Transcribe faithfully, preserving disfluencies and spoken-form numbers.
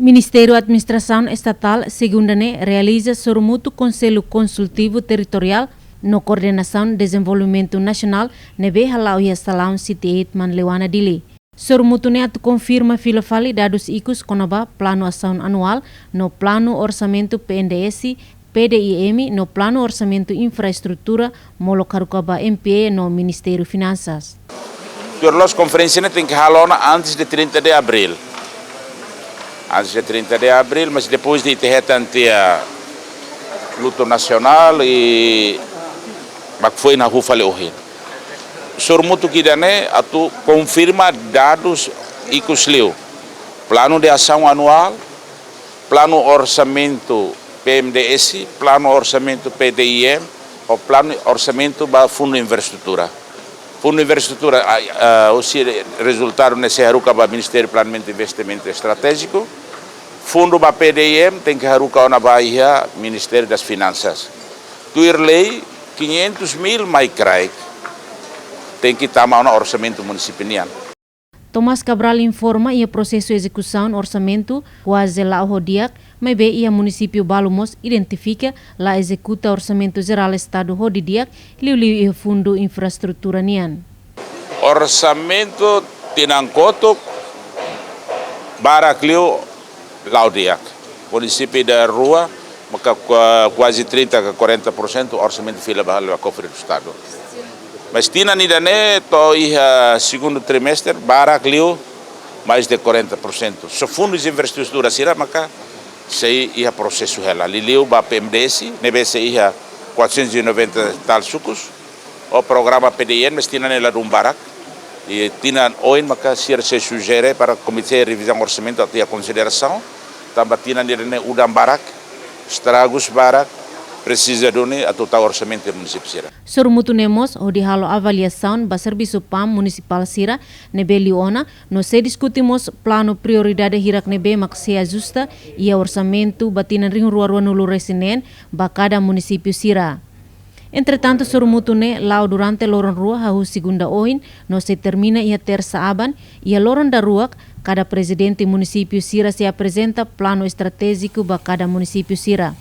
Ministériu Administrasaun Estatál, segunda ne'e, realiza sorumutu Konsellu Konsultivu Territoriál no Koordenasaun Dezenvolvimentu Nasionál ne'ebé hala'o iha Salaun City eight Manleuana, Dili. Sorumutu ne'e atu konfirma fila fali dadus ikus kona-ba Planu Asaun Anuál no Planu Orsamentu P N D S, P D I M no Planu Orsamentu Infraestrutura molok haruka ba M P A no Ministériu Finansas. Tuir loloos konferénsia ne'e tenke halo ona antes de trinta de abril. Antes de trinta de abril, mas depois de ita hetan tiha lutu nasionál i mak foin hahú fali ohin. Sorumutu ida-ne'e atu konfirma dadus ikus liu. Planu de asaun anuál, planu orsamentu P M D S, planu orsamentu P D I M, ou planu orsamentu ba fundu infraestrutura. Fundu infraestrutura, ah, ah, husi rezultadu ne'e sei haruka ba Ministériu Planeamentu Investimentu Estratéjiku. Fundu ba P D I M tenke haruka ona ba iha Ministériu das Finansas. Tuir lei, quinhentos mil mai kraik tenke tama ona orsamentu munisípiu nian. Tomás Cabral informa iha prosesu ezekusaun orsamentu kuaze la'o ho di'ak, maibé iha munisípiu balu mós identifika la ezekuta orsamentu jerál Estadu ho didi'ak, liuliu iha fundu infraestrutura nian. Orsamentu tinan kotuk barak liu la'o di'ak. Munisípiu ida rua maka kua-, kuaze trinta ka kuarenta por sentu orsamentu fila ba halo ba kofre do Estadu. Mas tinan ida-ne'e to'o iha segundu trimestre barak liu mais de kuarenta por sentu. Só fundus infraestrutura sira maka sei iha prosesu hela. Liuliu ba P M D S, ne'ebé sei iha quatrocentos e noventa e tal sukus. Ou programa P D I M, mas tinan ne'e ladún barak. I tinan oin maka sira sei sujere para Komité Revizaun Orsamentu atu iha konsiderasaun, tanba tinan ida-ne'e udan barak, estragus barak, presiza duni atu tau orsamentu iha munisípiu sira. Sorumutu ne'e mós hodi halo avaliasaun ba servisu PAM munisipál sira ne'ebé liu ona, no sei diskute mós planu prioridade hirak ne'ebé mak sei ajusta iha orsamentu ba tinan rihun rua ruanulu-resin-neen ba kada munisípiu sira. Entretantu, sorumutu ne'e la'o durante loron rua hahú segunda ohin, no sei termina iha tersa aban, iha loron daruak, kada prezidente munisípiu sira sei aprezenta planu estratéjiku ba kada munisípiu sira.